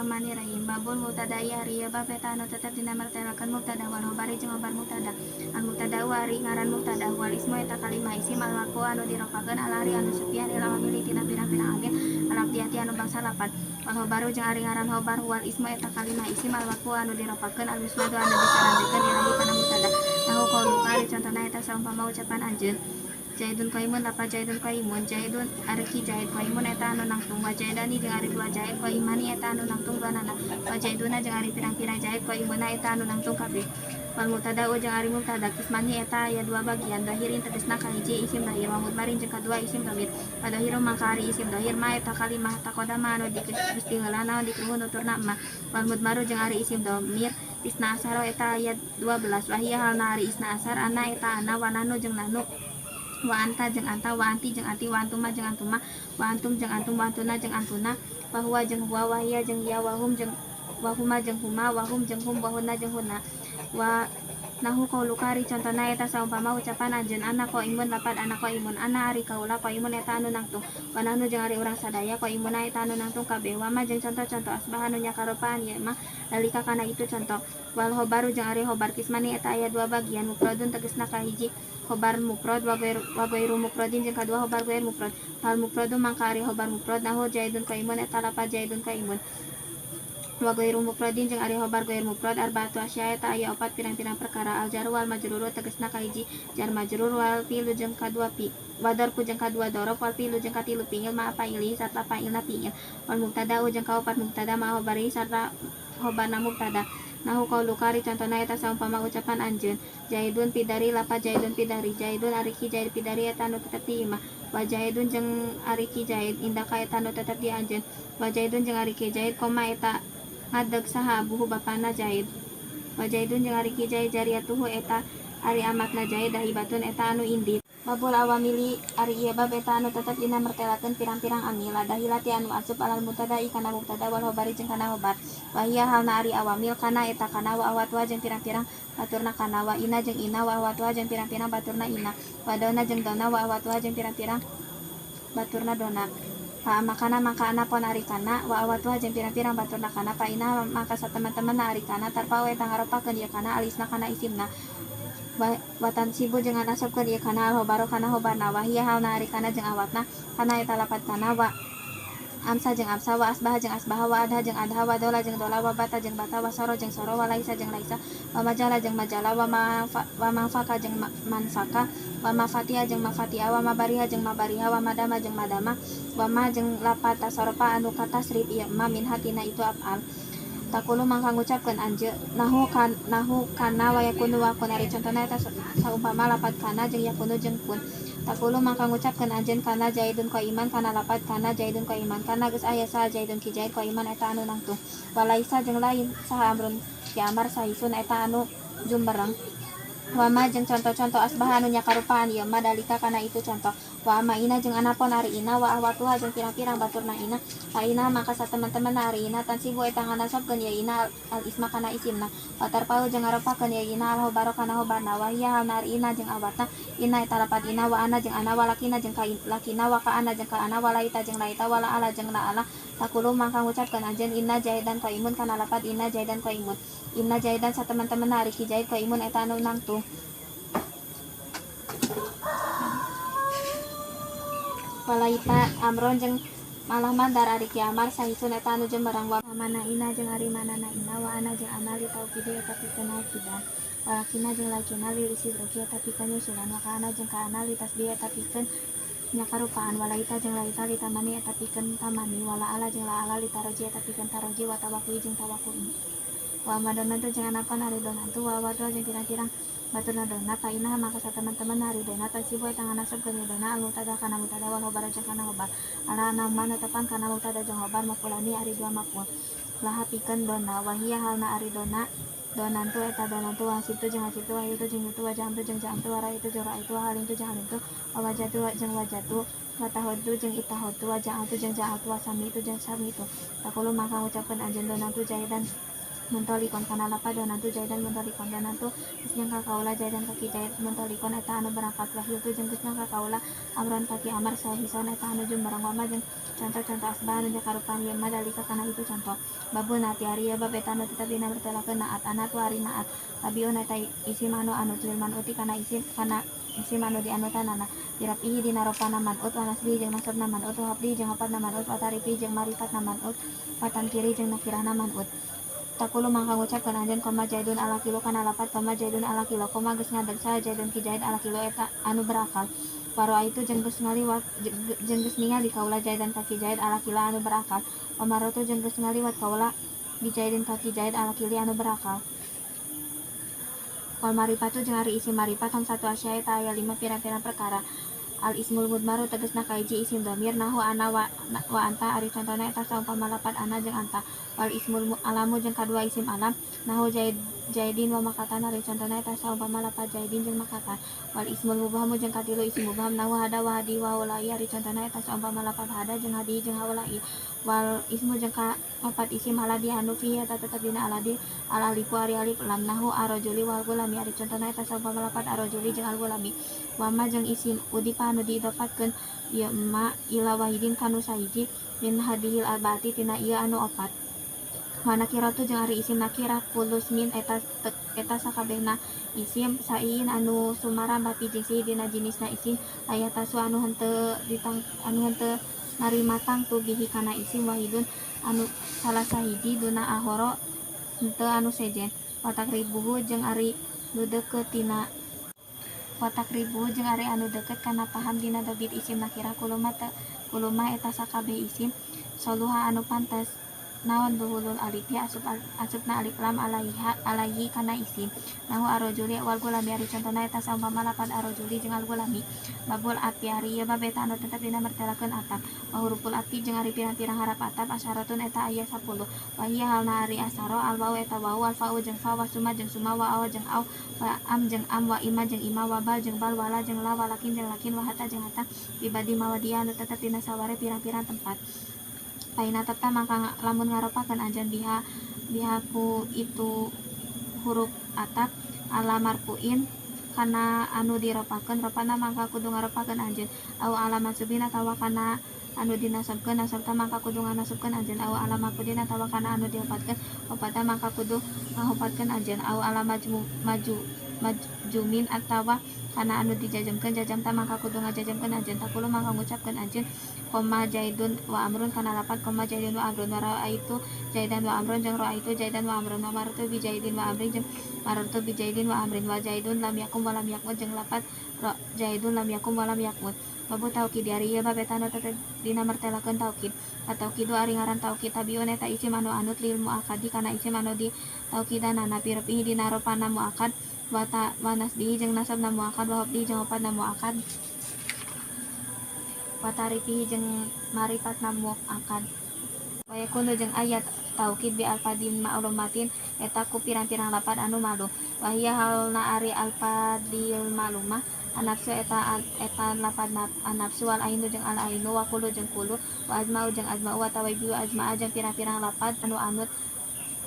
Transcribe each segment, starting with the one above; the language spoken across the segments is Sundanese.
Bismillahirrahmanirrahim. Babul mubtada'i ari ieu bab eta anu tetep dina mertelakeun mubtada wal khobari jeung khobar mubtada. Al mubtada'u ari ngaran mubtada wal ismu eta kalimah isim al marfu anu dirofakeun al ari anu sepian lil awamili tina pirang-pirang amil al lafdiyati anu bangsa lapan. Wal khobaru jeung ari ngaran khobar wal ismu eta kalimah isim al marfu anu dirofakeun al musnadu anu disarandekeun ilahi kana mubtada. Nahu qauluka ari contona eta saumpama ucapan anjeun. Jaidun qaimun lapa jaidun qaimun jaidun ari ki jaid qaimun eta anu nangtung wa jaidani jeung ari dua jaid qaimani eta anu nangtung duanana wa jaiduna jeung ari pirang-pirang jaid qaimuna eta anu nangtung kabeh. Wal mubtada'u jeung ari mubtada kismani eta aya dua bagian dahirin tegasna kahiji isim dahir wa mudmarin jeung kadua isim dhamir. Wa dahiru mangka ari isim dahir ma eta kalimah taqaddama anu geus diheula naon dikruhu nuturna ma. Wal mudmaru jeung ari isim dhamir isna asara eta aya 12 wa hiya halna ari isna asar ana eta ana wa nanu jeung nanu wa anta jeung anta wa anti jeung anti wa antuma jeung antuma wa antum jeung antum wa antuna jeung antuna wa huwa jeung huwa wa hiya jeung hiya wa hum jeung wa huma jeung huma wa hum jeung hum wa hunna jeung hunna. Wa nahu qauluka ari contona eta saumpama ucapan anjeun ana qaimun lapat ana qaimun ana ari kaula qaimun eta anu nangtung wa nahnu jeung ari urang sadaya qaimuna eta anu nangtung kabeh. Wa ma jeung conto-conto asbah anu nyakarupaan ieu mah dalika kana itu conto. Wal khobaru jeung ari khobar kismani eta aya dua bagian mufradun tegasna kahiji khobar mufrad wa ghairu mufradin jeung kadua khobar ghair mufrad. Fal mufradu mangka ari khobar mufrad nahu jaidun qaimun eta lapat jaidun qaimun. Wa ghairu mufradin jeung ari khobar ghair mufrad arbaatu asya eta aya opat pirang-pirang perkara al jaru wal majruru tegasna kahiji jar majrur wal fi'lu jeung kadua fi wa darfu jeung kadua dorof wal fi'lu jeung katilu fi'il ma fa'ili sarta fa'ilna fi'il wal mubtada'u jeung kaopat mubtada ma khobari sarta khobarna mubtada. Nahu qauluka ari contona eta saumpama ucapan anjeun jaidun pidari lapat jaidun pidari jaidun ari ki jaid pidari eta anu tetep di imah wa jaidun jeung ari ki jaid indaka eta anu tetep di anjeun wa jaidun jeung ari ki jaid koma eta ngadeg saha abuhu bapana jaid wa jaidun jeung ari ki jaid jariyatuhu eta ari amatna jaid dahibatun eta anu indit. Babul awamili ari ieu bab eta anu tetep dina mertelakeun pirang-pirang amil dahilati anu asup alal mubtada'i kana mubtada wal khobari jeung kana khobar. Wa hiya halna ari awamil kana eta kana wa awatwa jeung pirang-pirang baturna kana wa ina jeung ina wa awatwa jeung pirang-pirang baturna ina wa dona jeung dona wa awatwa jeung pirang-pirang baturna dona. Fa makana mangka anapon ari kana wa awatwa jeung pirang-pirang baturna kana fa ina mangka sateman-temanna ari kana tarpa we tangaropakeun ieu kana alisna kana isimna watan sibu jeung nganasabkeun ieu kana al khobaru kana khobarna wa hiya halna ari kana jeung awatna kana eta lapat kana wa amsa jeung amsa wa asbaha jeung asbaha wa adha jeung adha wa dola jeung dola wa bata jeung bata wa soro jeung soro wa laisa jeung laisa wa majala jeung majala wa manfaka jeung manfaka wa mafatia jeung mafatia wa mabariha jeung mabariha wa madama jeung madama wa ma jeung lapat tasarrufa anu katasrif ieu ma min hatina itu afal. Takulu mangka ngucapkeun anjeun nahu kan nahu kana wa yakunu wa kun ari contona eta saumpama lapat kana jeung yakunu jeung kun. Takulu mangka ngucapkeun anjeun kana jaidun qaiman kana lapat kana jaidun qaiman kana geus aya saha jaidun ki jaid qaiman eta anu nangtung walaisa jeung lain saha amrun ki amar sahisun eta anu jumbereng. Wa ma jeung conto-conto asbah anu nyakarupaan ieu ma dalika kana itu conto. Wa ma ina jeung anapon ari ina wa ahwatuha jeung pirang-pirang baturna ina fa ina mangka sateman-temanna ari ina tansibu eta nganasabkeun ieu ina al isma kana isimna wa tarpau jeung ngaropakeun ieu ina al khobaru kana khobarna wa hiya halna ari ina jeung awatna ina eta lapat ina wa ana jeung ana wa lakina jeung ka lakina wa ka ana jeung ka ana wa laita jeung laita wa la ala jeung la ala. Takulu mangka ngucapkeun anjeun inna jaidan qaimun kana lapat inna jaidan qaimun inna jaidan sateman-temanna ari ki jaid qaimun eta anu nangtung. Walaita amron jeung malah mandar ari ki amar sahisun eta anu jemberang wa mana ina jeung ari manana ina wa ana jeung ana li taukide eta pikeun naukidan wa lakina jeung lakina li isidroki eta pikeun nyusulan wa ka ana jeung ka ana li tasbih eta pikeun nyakarupaan walaita jeung laita li tamani eta pikeun tamani wala ala jeung la ala li taroji eta pikeun taroji wa tawakui jeung tawakui wa madonantu jeung anapon ari donantu wa wadwa jeung pirang-pirang baturna dona fa inna maka sateman-teman ari dona tansibu eta nganasabkeun dona al mubtada kana mubtada wal khobar jeung kana khobar ala nama netepan kana mubtada jeung khobar mafulani ari dua maful laha pikeun dona wa hiya halna ari dona donantu eta donantu wa hasibtu jeung hasibtu wa hitu jeung hitu wa jaamtu jeung jaamtu wa raitu jeung raitu wa halimtu jeung halimtu wa wajatu jeung wajatu wa tahoddu jeung itahoddu wa ja'altu jeung ja'altu wa samitu jeung samitu. Takulu mangka ngucapkeun anjeun donantu jaidan Muntolikon kana lapad donantu Zaidan muntolikon donantu geus nyangka kaula Zaidan ka Ki Zaid muntolikon eta anu berangkat wahiltu jeung geus nyangka kaula Amron ka Ki Amar sahison eta anu jumbereng wama jeung conto-conto asbah anu karupan ieu mah dalika kana itu conto. Babun naati ari ieu bab eta anu tetep dina mertelakeun naat anatu ari naat tabiun eta isim anu anut lil manuti kana isim anu dianutanana birapihi dina ropana manut wa nasbihi jeung nasabna manut wa habdihi jeung opat manut wa tarifihi jeung marifatna manut wa tankiri jeung nakirahna manut. Takulu mangka ngucapkeun anjeun koma Zaidun ala kilo kana lapat koma Zaidun ala kilo koma geus ngadeg saha Zaidun ki Zaid ala kilo eta anu berakal. Waroaitu jeung geus ngaliwat jeung geus ningali kaula Zaidan ka Ki Zaid ala kilo anu berakal. Wa marotu jeung geus ngaliwat kaula bi Zaidin ka Ki Zaid ala kili anu berakal. Wal marifatu jeung ari isim marifat hamsatu asya eta aya 5 pirang-pirang perkara. Al ismul mudmaru tegesna kahiji isim domir nahu ana wa anta ari contona eta saumpama lapat ana jeung anta. Wal ismul alamu jeung kadua isim alam nahu Zaidin wa makatan ari contona eta saumpama lapat Zaidin jeung makatan. Wal ismul mubhamu jeung katilu isim mubham nahu hada wa hadi wa haulai ari contona eta saumpama lapat hada jeung hadi jeung haulai. Wal ismu jeung kaopat isim aladi anu fihi eta tetep dina aladi al alifu ari alif lam nahu arrajuli wal gulami ari contona eta saumpama lapat arrajuli jeung al gulami. Wama jeung isim udipa anu diidopatkeun ieu ma ila wahidin kanu sahiji min hadihil arbaati tina ieu anu opat. Wa nakiratu jeung ari isim nakirah kulus min eta sakabehna isim saiin anu sumarambah pi jinsi dina jinisna isim ayatasu anu henteu ditang anu henteu narima tangtu bihi kana isim wahidun anu salah sahiji duna ahoro henteu anu sejen. Wa takribuhu jeung ari nu deukeut tina watak ribu jeung ari anu deukeut kana paham dina dobit isim nakirah kuluma eta sakabeh isim soluha anu pantes naon duhulul alif ya asupna alif lam alaihi kana isim nahu arrajuli wal gulami ari contona eta saumpama lapan arrajuli jeung al gulami. Babul atfi ari ieu bab eta anu tetep dina mertelakeun ataf wa huruful atfi jeung ari pirang-pirang harap ataf asyaratun eta aya 10 wa hiya halna ari asyara al wau eta wau al fa'u jeung fa wa suma jeung suma wa aw jeung aw wa am jeung am wa ima jeung ima wa bal jeung bal wala jeung la walakin jeung lakin wa hatta jeung hatta bibadi mawadia anu tetep dina saware pirang-pirang tempat. Paina tepta mangka lamun ngaropakeun anjeun biha bihaku itu huruf atap ala marfuin kana anu diropakeun ropana mangka kudu ngaropakeun anjeun au ala mansubin atawa kana anu dinasabkeun nasabta mangka kudu nganasabkeun anjeun au ala mafudin atawa kana anu diopatkeun opatna mangka kudu ngahopatkeun anjeun au ala majzumin atawa kana anu dijajamkeun jajamta mangka kudu ngajajamkeun anjeun. Takulu mangka ngucapkeun anjeun koma Zaidun wa Amrun kana lapat koma Zaidun wa Amrun wa ra'aitu Zaidan wa Amrun jeung ra'aitu Zaidan wa Amrun wa marartu bi Zaidin wa Amrin jeung marartu bi Zaidin wa Amrin wa Zaidun lam yakum wa lam yakmut jeung lapat Zaidun lam yakum wa lam yakmut. Babu taukid ari ieu bab eta anu tetep dina mertelakeun taukid. Ataukidu ari ngaran taukid tabiun eta isim anu anut lil muakadi kana isim anu di taukidanana pirpihi dina ropana muakad wa wa nasbihi jeung nasabna muakad wa habdihi jeung opatna muakad wa tarifihi jeung marifatna muakad. Wa yakunu jeung ayat taukid bi alfadin ma'lumatin eta ku pirang-pirang lapad anu malum. Wa hiya halna ari alfadil malumah anafsu eta lapad anafsu wal ainu jeung al ainu wa kulu jeung kulu wa azma'u jeung azma'u wa tawabiu azma'a jeung pirang-pirang lapad anu anut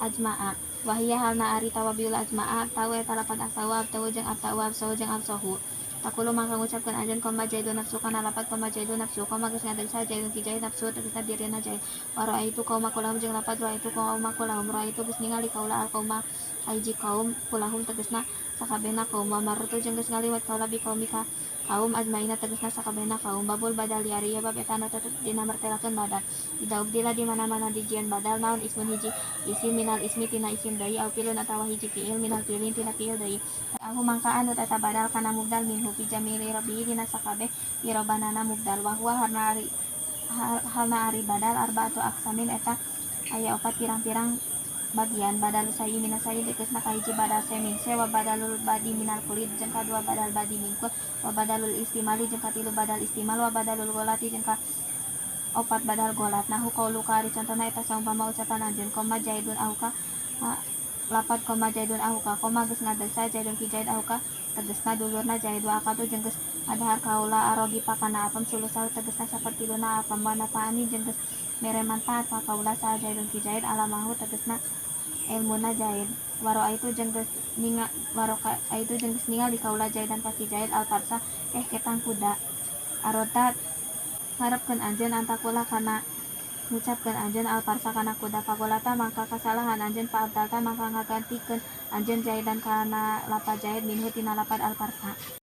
azma'a. Wa hiya halna ari tawabiul azma'a tau eta lapad abtau abtau jeung abtau absahu jeung absahu. Takulu mangka ngucapkeun anjeun koma Zaidun nafsu kana lapat koma Zaidun nafsu koma geus ngadeg saha Zaidun ki Zaid nafsu tegasna dirina Zaid. Wa ra'aitu qauma kulahum jeung lapat ra'aitu qauma kulahum ra'aitu geus ningali kaula al qauma hiji kaum kulahum tegasna sakabehna kaum wa marartu jeung geus ngaliwat kaula bi qaumi ka kaum azmaina tegasna sakabehna kaum. Babul badal ari ieu bab eta anu tetep dina mertelakeun badal. Idaubdila di mana-mana dijieun badal naon ismun hiji isim minal ismi tina isim deui au filun atawa hiji fiil minal fiilin tina fiil deui. Ahu mangka anu eta badal kana mubdal minhu fi jamili rabbihi dina sakabeh irobanana mubdal wa huwa halna ari badal arbaatu aqsamin eta aya opat pirang-pirang bagian. Badal sayi minas sayi tegasna kahiji badal se min se wa badalul badi minal kulit jeung kadua badal badi min kul wa badalul istimali jeung katilu badal istimal wa badalul golati jeung ka opat badal golat. Nahu qauluka ari contona eta saumpama ucapan anjeun koma Zaidun ahuka lapat koma Zaidun ahuka koma geus ngadeg saha Zaidun ki Zaid ahuka tegesna dulurna Zaid wa akatu jeung geus adahar kaula arogi kana apem sulusahu tegesna sapertiluna apem wa nafaani jeung geus mere manfaat ka kaula saha Zaidun ki Zaid alamahu tegesna Elmuna Zaid. Wa roaitu jeung geus ningali kaula Zaidan ka si Zaid al farsa ketang kuda. Arodta ngarepkeun anjeun antaqula kana ngucapkeun anjeun al farsa kana kuda, fagolata mangka kasalahan anjeun, fa abdalta mangka ngagantikeun anjeun Zaidan kana lapad Zaid minhu tina lapad al farsa.